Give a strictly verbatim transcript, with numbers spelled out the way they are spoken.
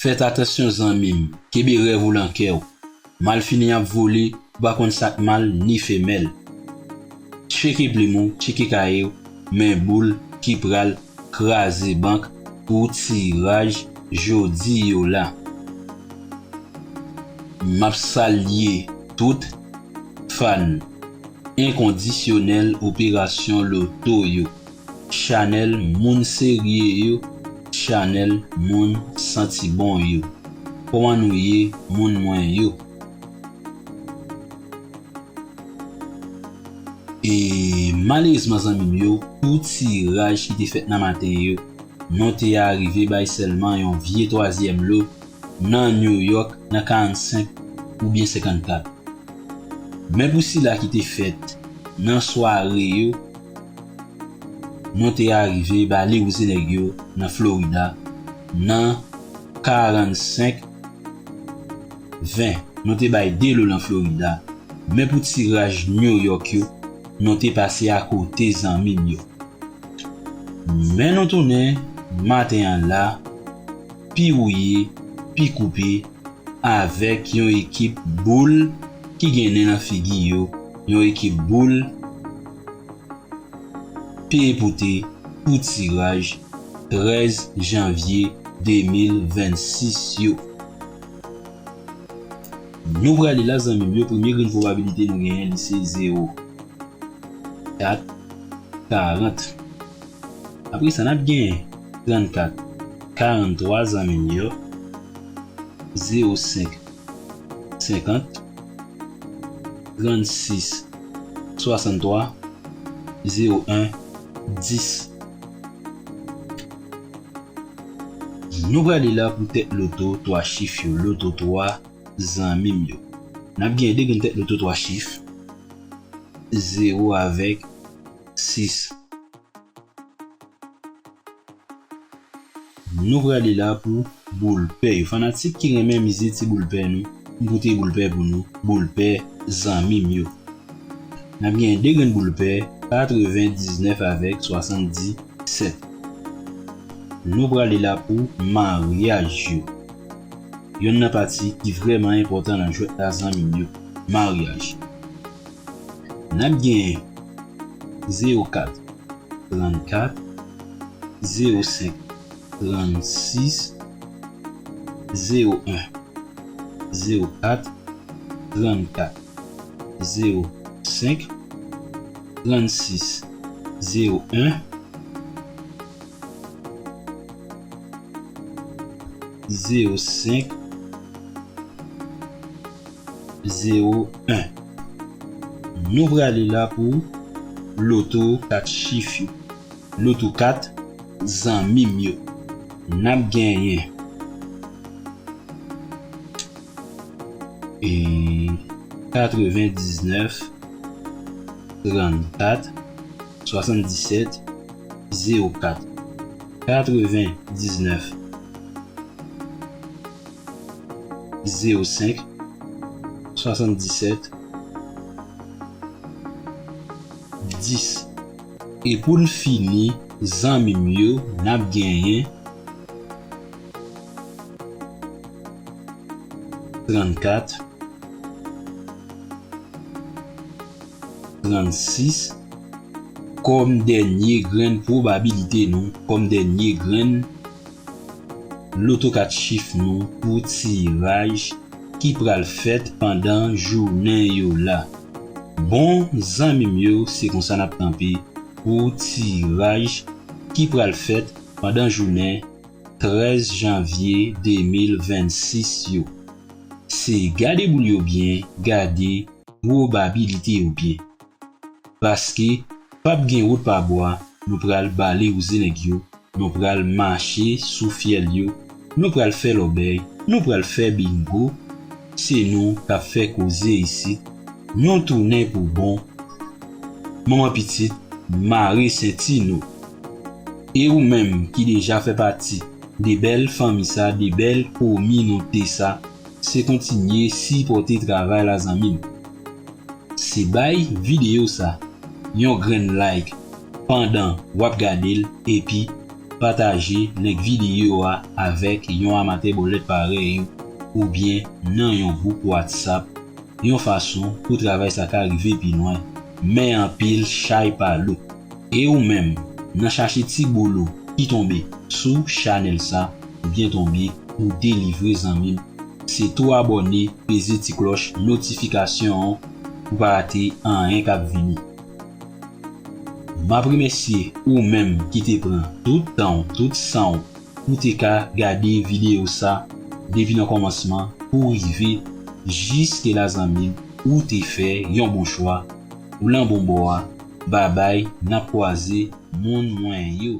Fèt atansyon zanmi m, kenbe rèv ou lan kè w. Malfini ap vole, ou pa konn sa k mal ni femèl. Tcheke plim ou, tcheke kaye w, men boul ki pral kraze bank pou tiraj jodi yo la. M ap salye tout fan enkondisyonèl operasyon loto yo. Chanèl moun serye yo, chanèl moun santi bon yo. Kòman nou ye, moun mwen yo? E malerezman, zanmi m yo, pou tiraj ki te fèt nan maten yo, nou te arive bay sèlman yon vye twazyèm lo nan New York nan karannsenk oubyen senkannkat. Men pou sila ki te fèt nan sware yo, nou te arive ba li wouze nèg yo nan Florida nan karannsenk ven. Nou te bay de lo nan Florida. Men pou tiraj New York yo, nou te pase akote, zanmi m yo. Men nou tounen maten an la, pi wouye, pi koupe, avèk yon ekip boul ki gen nen nan figi yo, yon ekip boul peye pote pou tiraj trèz janvye de mil vennsis yo. Nou prale la, zanmi m yo, premye grenn pwobabilite nou genyen, li se zewo, kat, karant. Apre sa, n ap gen trannkat, karanntwa, zanmi m yo, zewo senk, senkant, trannsis, swasanntwa, zewo en, dis. Nou prale la pou tèt loto twa chif yo, loto twa, zanmi m yo. N ap gen de grenn tèt loto twa chif, zewo avèk sis. Nou prale la pou boul pè yo. Fanatik ki renmen mize ti boul pè nou, m pote boul pè pou nou, boul pè zanmi m yo. N ap gen de grenn boul pè, katrevendiznèf avèk swasanndisèt. Nou prale la pou maryaj yo. Yonn nan pati ki vrèman enpòtan nan jwèt la, zanmi m yo, maryaj. N ap gen zewo kat, trannkat, zewo senk, trannsis, zewo en, zewo kat, trannkat, zewo senk, trannsis, zewo en, zewo senk, zewo en. Nou prale la pou loto kat chif yo. Loto kat, zanmi m yo. N ap genyen, e, katrevendiznèf, trannkat, swasanndisèt, zewo kat. Katrevendiznèf, zewo senk, swasanndisèt, dis. E pou n fini, zanmi m yo, n ap genyen trannkat, trannsis, kòm dènye grenn pwobabilite nou, kòm dènye grenn loto kat chif nou pou tiraj ki pral fèt pandan jounen yo la. Bon, zanmi m yo, se konsa n ap kanpe pou tiraj ki pral fèt pandan jounen trèz janvye de mil vennsis yo. Se gade boul yo byen, gade pwobabilite yo byen. Paske p ap gen wout pa bwa, nou pral bale wouze nèg yo, nou pral mache sou fyèl yo, nou pral fè lòbèy, nou pral fè bingo. Se nou k ap fè koze isit. Nou tounen pou bon. Manman pitit, mare senti nou. E ou menm ki deja fè pati de bèl fanmi sa, de bèl kominote sa, se kontinye sipòte travay la, zanmi m. Se bay videyo sa yon grenn like pandan w ap gade l, epi pataje link videyo a avèk yon amatè bòlèt parèy ou, oubyen nan yon gwoup WhatsApp, yon fason pou travay sa ka rive pi lwen. Men anpil chay pa lou. E ou menm, nan chache ti boul ou ki tonbe sou chanèl sa, ou byen tonbe, ou delivre zanmi m. Se tou abòne, peze ti klòch notifikasyon an pou pa rate anyen k ap vini. M ap remèsye ou menm ki te pran tout tan w, tout san w pou te ka gade videyo sa depi nan kòmansman pou rive jiske la zanmi m, ou te fè yon bon chwa, ou lan bon bò a. Babay, n ap kwaze moun mwen yo.